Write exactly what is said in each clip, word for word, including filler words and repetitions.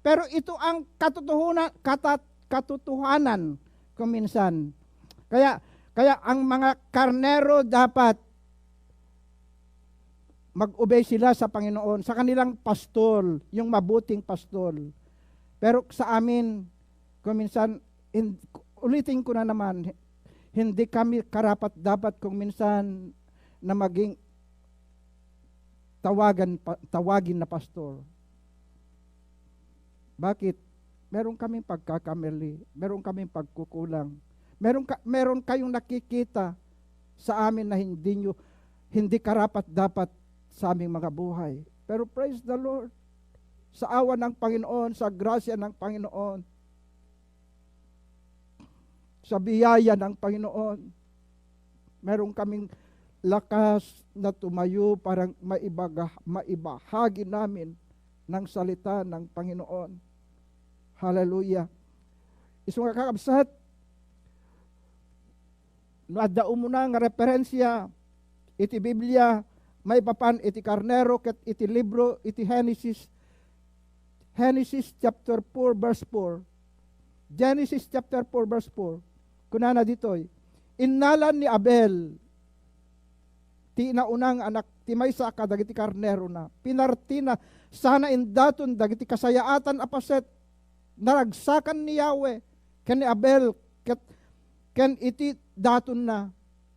Pero ito ang katotohuna-, katat-, katotohanan kuminsan. Kaya, kaya ang mga karnero dapat mag-obey sila sa Panginoon, sa kanilang pastol, yung mabuting pastol. Pero sa amin, kuminsan, hin-, ulitin ko na naman, hindi kami karapat-dapat kuminsan na maging tawagan pa, tawagin na pastor. Bakit? Meron kaming pagkakamali, meron kaming pagkukulang. Meron ka, meron kayong nakikita sa amin na hindi nyo, hindi karapat-dapat sa aming mga buhay. Pero praise the Lord, sa awa ng Panginoon, sa grasya ng Panginoon, sa biyaya ng Panginoon, meron kaming lakas na tumayo para maibaga-, maibahagi namin ng salita ng Panginoon. Hallelujah. Isu nga, kakabsat, no adda umuna nga referensya iti Biblia, maipapan iti karnero ket iti libro iti Genesis, Genesis chapter four, verse four. Genesis chapter four, verse four. Kunana ditoy, "Innalan ni Abel ti inauna nga anak ti maysa kadagiti karnerona. Pinartina sana indaton dagiti kasayaatan a paset. Naragsakan ni Yahweh ken ni Abel ket, ken iti datonna,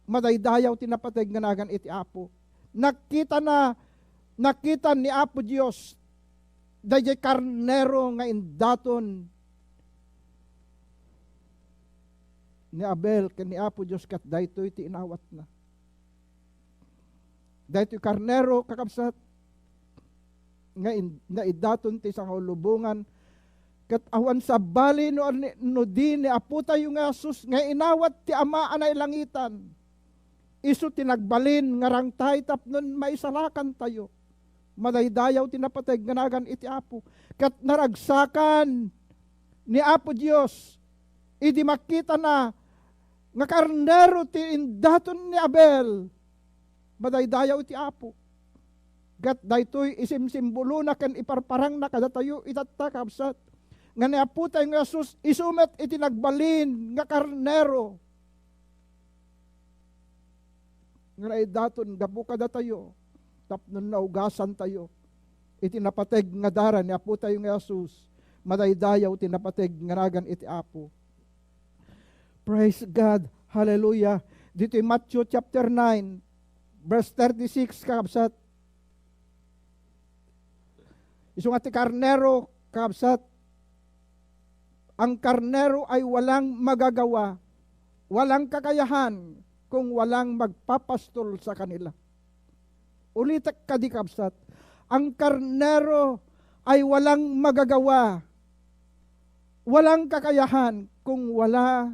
madaydayaw ti napateg nga nagan iti Apo." Nakitana, nakita ni Apo Dios daydiay karnero nga indaton ni Abel ken ni Apo Dios, ket daytoy ti inawatna. Daytoy karnero, kakabsat, nga in-, naidaton ti sangaulubongan, ket awan sabali no, no di ni Apotayo nga Jesus nga inawat ti Ama a nailangitan. Isu ti nagbalin nga rangtay tapno maisalakantayo. Madaydayaw ti napateg nga nagan iti Apo. Ket naragsakan ni Apo Dios idi makitana nga karnero ti indaton ni Abel. Madaydayaw iti Apo. Ket daytoy isimsimbolona ken iparparangna kadatayo itatta, kabsat, nga ni Apotayo nga Jesus isu met iti nagbalin nga karnero nga naidaton gapu kadatayo tapno naugasantayo iti napateg nga dara ni Apotayo nga Jesus. Madaydayaw ti napateg nga nagan iti Apo. Praise God. Hallelujah. Ditoy Matthew chapter nine, verse thirty-six, kakabsat. Isu nga ti karnero, kakabsat, ang karnero ay walang magagawa, walang kakayahan kung walang magpapastol sa kanila. Ulitek kadi, kabsat, ang karnero ay walang magagawa, walang kakayahan kung wala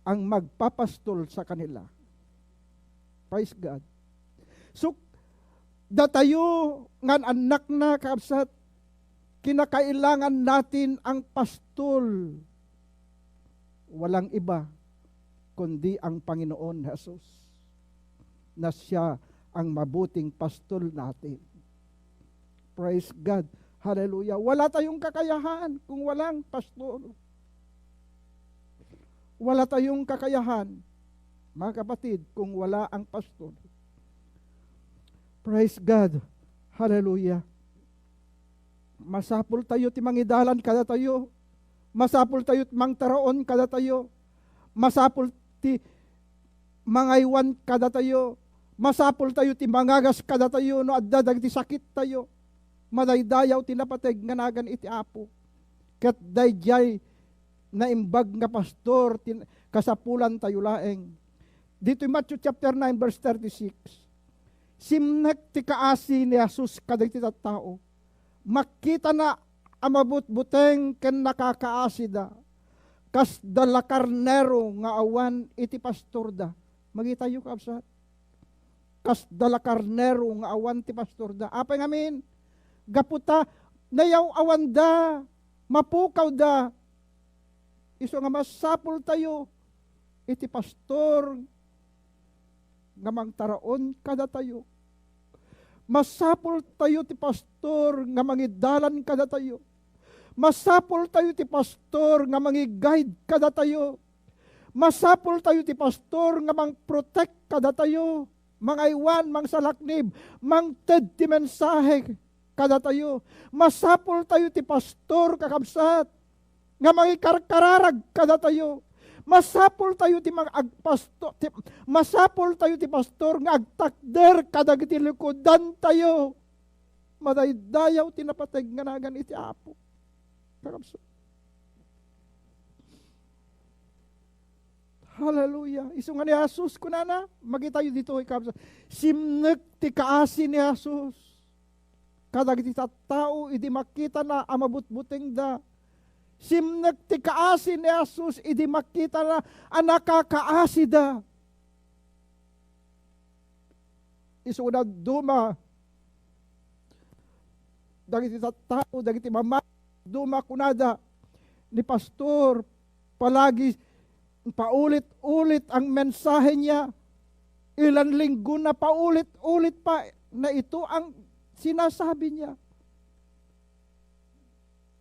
ang magpapastol sa kanila. Praise God. So, datayo nga annakna, kabsat, kinakailangan natin ang pastol. Walang iba kundi ang Panginoon Jesus, na siya ang mabuting pastol natin. Praise God. Hallelujah. Wala tayong kakayahan kung walang pastor. Wala tayong kakayahan, mga kapatid, kung wala ang pastor. Praise God. Hallelujah. Masapul tayo ti mangidalan kadatayo. Masapul tayo ti mangtaraon kadatayo. Masapul ti mangaywan kadatayo. Masapul tayo ti mangagas kadatayo no adda dagiti sakittayo. Madaydayaw ti napateg nga nagan iti Apo. Ket daydiay naimbag nga pastor ti kasapulantayo laeng. Ditoy Matthew chapter nine, verse thirty-six, simnek ti kaasi ni Jesus kadagiti tattao. Makitana a mabutbuteng ken nakakaasida, kasda la karnero nga awan iti pastorda. Makitayo, kabsat? Kasda la karnero nga awan ti pastorda. Apay ngamin? Gapu ta nayaw-awanda, mapukawda. Isu nga masapultayo iti pastor nga mangtaraon kadatayo. Masapultayo ti pastor nga mangidalan kadatayo. Masapultayo ti pastor nga mangi-guide kadatayo. Masapultayo ti pastor nga mang-protect kadatayo. Mangaywan, mangsalaknib, mangted ti mensahe kadatayo. Masapultayo ti pastor, kakabsat, nga mangikarkararag kadatayo. Masapultayo ti mang-, agpasto-, ti, masapultayo ti pastor nga agtakder kadagiti likudantayo. Madaydayaw ti napateg nga nagan iti Apo. Kakabsat. Hallelujah. Isu nga ni Jesus, kunana, makitayo ditoy, kakabsat. Simnek ti kaasi ni Jesus kadagiti tattao idi makitana a mabutbutengda. Simnek ti kaasi ni Jesus idi makitana a nakakaasida. Isu nga dadduma dagiti tattao, dagiti mama-, duma kunada ni pastor, palagi paulit-ulit ang mensahe niya. Ilan linggona paulit-ulit pa na ito ang sinasabi niya.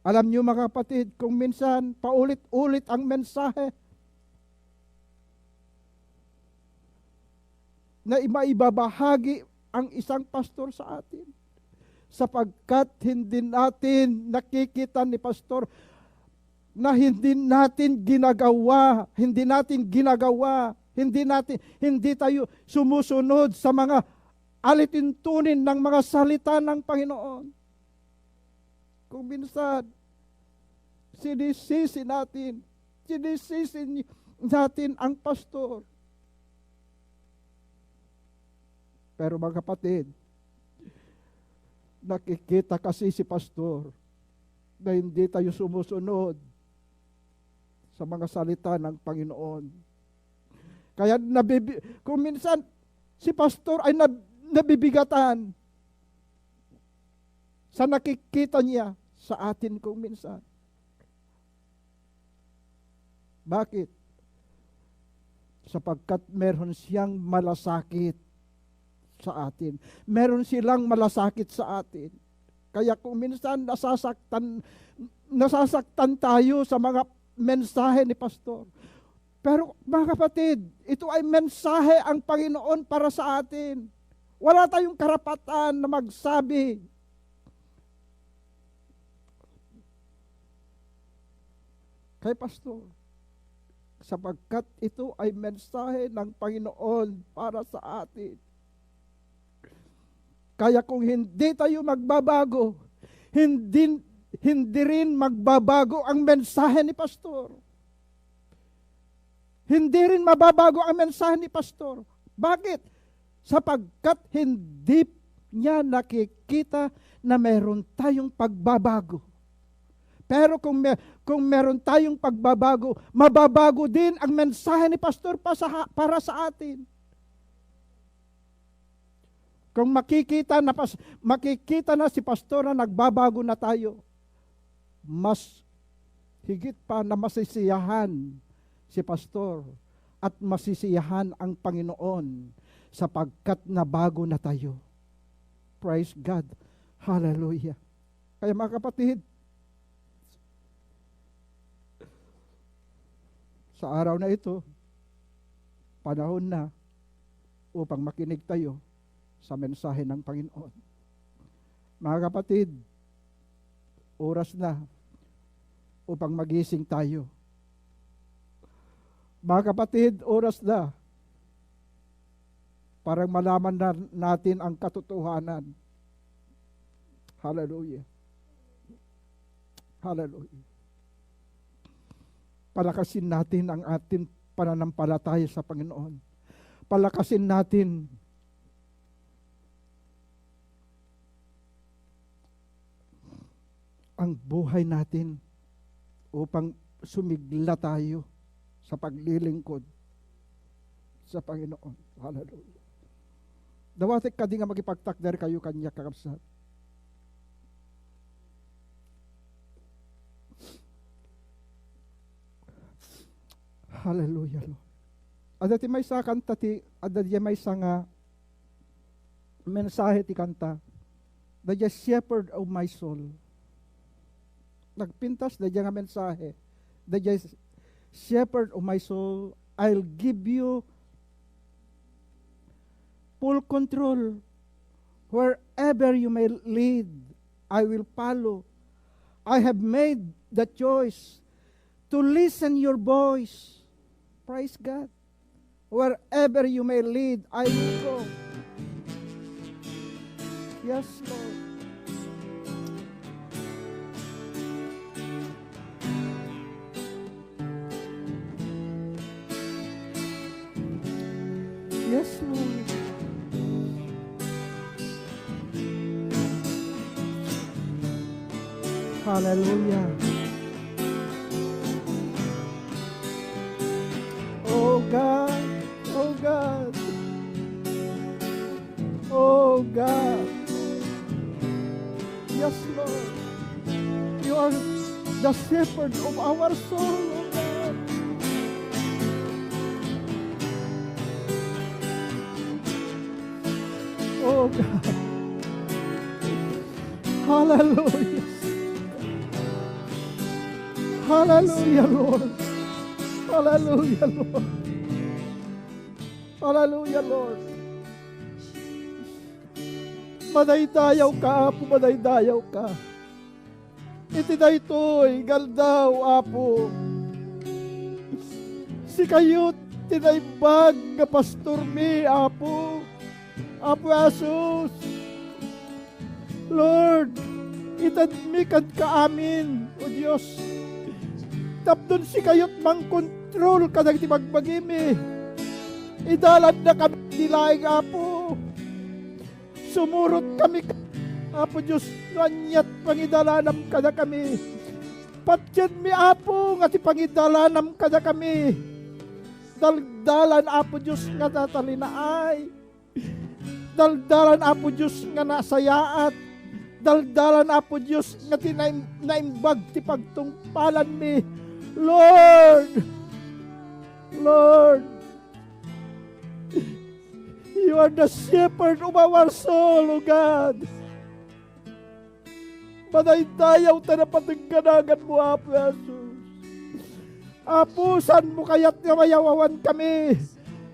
Alam niyo, mga kapatid, kung minsan paulit-ulit ang mensahe na maibabahagi ang isang pastor sa atin, sapagkat hindi natin nakikita ni pastor na hindi natin ginagawa, hindi natin ginagawa, hindi natin, hindi tayo sumusunod sa mga alituntunin ng mga salita ng Panginoon. Kung minsan, sinisisi natin, sinisisi ni-, natin ang pastor. Pero, mga kapatid, nakikita kasi si pastor na hindi tayo sumusunod sa mga salita ng Panginoon. Kaya nabibi-, kung minsan, si pastor ay nab-, nabibigatan sa nakikita niya sa atin kung minsan. Bakit? Sapagkat meron siyang malasakit sa atin. Meron silang malasakit sa atin. Kaya kung minsan nasasaktan, nasasaktan tayo sa mga mensahe ni pastor. Pero, mga kapatid, ito ay mensahe ang Panginoon para sa atin. Wala tayong karapatan na magsabi kay pastor, sapagkat ito ay mensahe ng Panginoon para sa atin. Kaya kung hindi tayo magbabago, hindi, hindi rin magbabago ang mensahe ni pastor. Hindi rin mababago ang mensahe ni pastor. Bakit? Sapagkat hindi niya nakikita na meron tayong pagbabago. Pero kung me-, kung meron tayong pagbabago, mababago din ang mensahe ni pastor pa sa ha-, para sa atin. Kung makikita na pas-, makikita na si pastor na nagbabago na tayo, mas higit pa na masisiyahan si pastor at masisiyahan ang Panginoon sapagkat nabago na tayo. Praise God. Hallelujah. Kaya, mga kapatid, sa araw na ito, panahon na upang makinig tayo sa mensahe ng Panginoon. Mga kapatid, oras na upang magising tayo. Mga kapatid, oras na para malaman na natin ang katotohanan. Hallelujah. Hallelujah. Palakasin natin ang ating pananampalataya sa Panginoon. Palakasin natin ang buhay natin upang sumigla tayo sa paglilingkod sa Panginoon. Hallelujah. Dawatek kadi nga makipagtakder kayo kaniak, kakabsat. Hallelujah, Lord. Adda ti maysa a kanta ti, adda diay maysa nga mensahe ti kanta, "The Shepherd of My Soul." nagpintas daydiay nga mensahe, daydiay, "Shepherd of my soul, I'll give you full control. Wherever you may lead, I will follow. I have made the choice to listen your voice." Praise God. "Wherever you may lead, I will go." Yes, Lord. Yes, Lord. Hallelujah. Oh God, oh God, oh God. Yes, Lord. You are the shepherd of our soul, oh God. Oh God. Hallelujah. Hallelujah, Lord. Hallelujah, Lord. Hallelujah, Lord. Madaydayaw ka, Apo, madaydayaw ka. Iti daytoy nga aldaw, Apo, sikayo ti naimbag nga pastormi, Apo. Apo Jesus, Lord, itedmi kenka amin, O Dios. Tapno sikayo't mangkontrol kadagiti bagbagimi. Idalannakami iti laing, Apo. Sumurotkami, Apo Dios, no aniat pangidalanam kadakami. Patienmi, Apo, nga ti pangidalanam kadakami, daldalan, Apo Dios, nga natalinaay. Daldalan, Apo Dios, nga nasayaat. Daldalan, Apo Dios, nga ti naim-, naimbag ti pagtungpalanmi. Lord! Lord! You are the shepherd of our soul, O God. Madaydayaw ta napateg nga naganmo, Apo Jesus. Apo, saanmo kayat nga mayaw-awankami?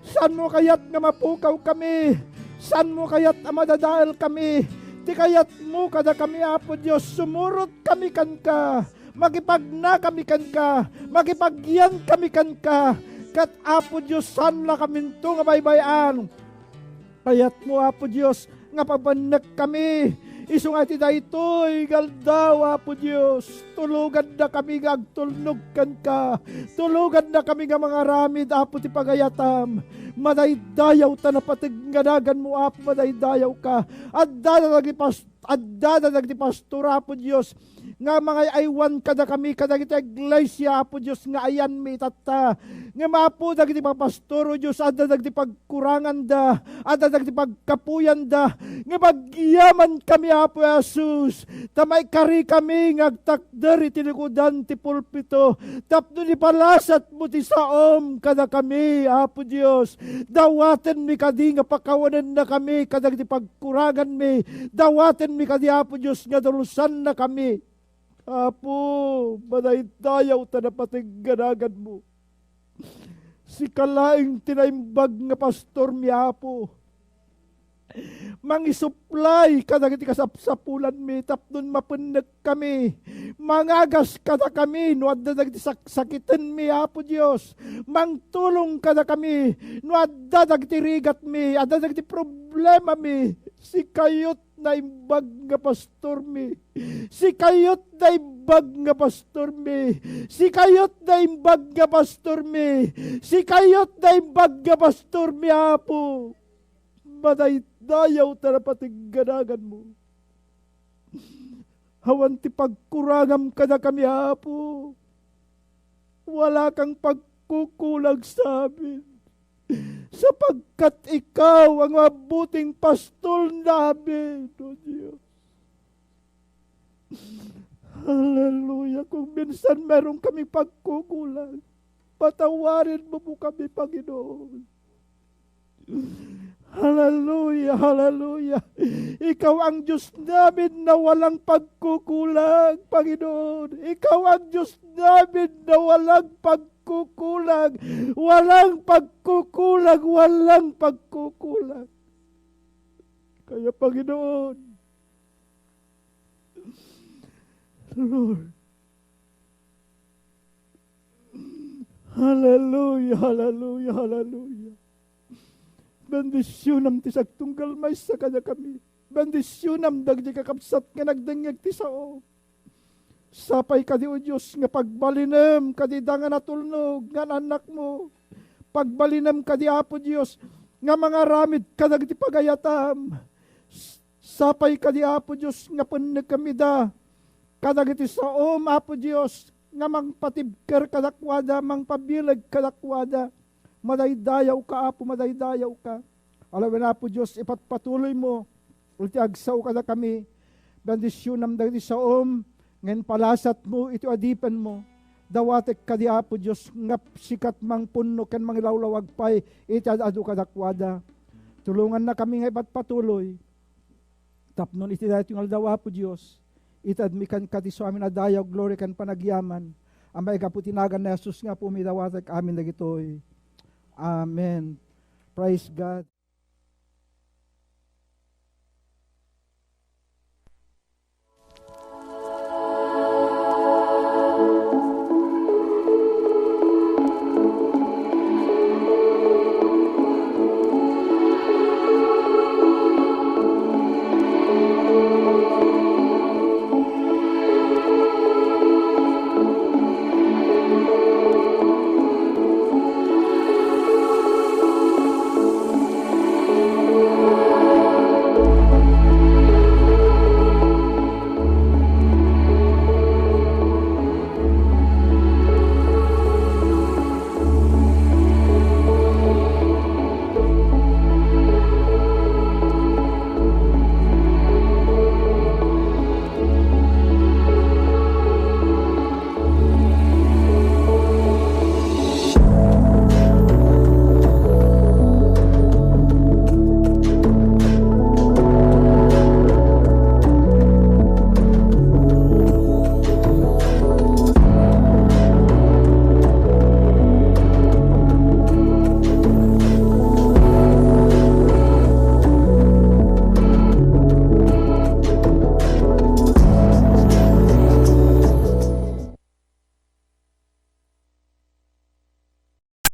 Saanmo kayat nga mapukawkami? Saanmo kayat a madadaelkami? Ti kayatmo kadakami, Apo Dios, sumurotkami kenka. Makipagnakami kenka. Makipagyankami kenka. Ket, Apo Dios, saan la kaminto nga baybay-an. Kayatmo, Apo Dios, nga pabennekkami. Isu nga iti daytoy nga aldaw, Apo Dios, tulogannakami nga agtulnog kenka. Tulogannakami nga mangaramid, Apo, ti pagayatam. Madaydayaw ta napateg nga naganmo, Apo, madaydayaw ka. Adda dagiti pas-, adda dagiti pastor, Apo Dios, nga mangay-aywan kadakami, kadagiti iglesia, Apo Dios, nga ayanmi itatta. Ngem, Apo, dagiti papastor, O Dios, adda dagiti pagkuranganda, adda dagiti pagkapuyanda. Ngem agyamankami, Apo Jesus, ta maikarikami nga agtakder iti likudan ti pulpito tapno ipalasatmo ti saom kadakami, Apo Dios. Dawatenmi kadi nga pakawanennakami kadagiti pagkuranganmi. Dawatenmi kadi, Apo Dios, nga dulsannakami. Apo, madaydayaw ta napateg nga naganmo. Sika laeng ti naimbag nga pastormi, Apo. Mangisuplay kadagiti kasapsapulanmi tapno mapennekkami. Mangagas kadakami no adda dagiti saksakitenmi, Apo Dios. Mangtulong kadakami no adda dagiti rigatmi, adda dagiti problemami. Sikayot naimbag nga pastormi. Sikayot naimbag nga pastormi. Sikayot naimbag nga pastormi. Sikayot naimbag nga pastormi, Apo. Madaydayaw ta napateg nga naganmo. Awan ti pagkurangam kadakami, Apo. Wala kang pagkukulag sa amin. Sapagkat ikaw ang mabuting pastor namin, O Dios. Hallelujah. Kung minsan meron kami pagkukulang, patawarin mo po kami, Panginoon. Hallelujah, hallelujah. Ikaw ang Diyos namin na walang pagkukulang, Panginoon. Ikaw ang Diyos namin na walang pagkukulang. Walang pagkukulang, walang pagkukulang. Kaya, Panginoon, Lord, hallelujah, hallelujah, hallelujah. Bendisyonam ti sagtunggal maysa kadakami. Bendisyonam dagiti kakabsat nga nagdengngeg ti sao. Sapay kadi, O Dios, nga pagbalinem kadi da nga natulnog nga annakmo. Pagbalinem kadi, Apo Dios, nga mangaramid kadagiti pagayatam. S-, sapay kadi, Apo Dios, nga pennekam ida kadagiti saom, Apo Dios, nga mangpatibker kadakuada, mangpabileg kadakuada. Madaydayawka, Apo, madaydayawka. Alawen, Apo Dios, ipatpatuloymo iti agsao kadakami. Bendisyonam dagiti saom nga impalasatmo iti adipenmo. Dawatek kadi, Apo Dios, nga sikat mangpunno ken mangilawlawag pay iti ad-adu kadakuada. Tulongannakami nga ipatpatuloy. Tapno iti daytoy nga aldaw, Apo Dios, itedmi kenka ti suamin a dayaw, gloria, ken panagyaman a maigapu ti nagan ni Jesus nga Apomi, dawatek amin dagitoy. Amen. Praise God.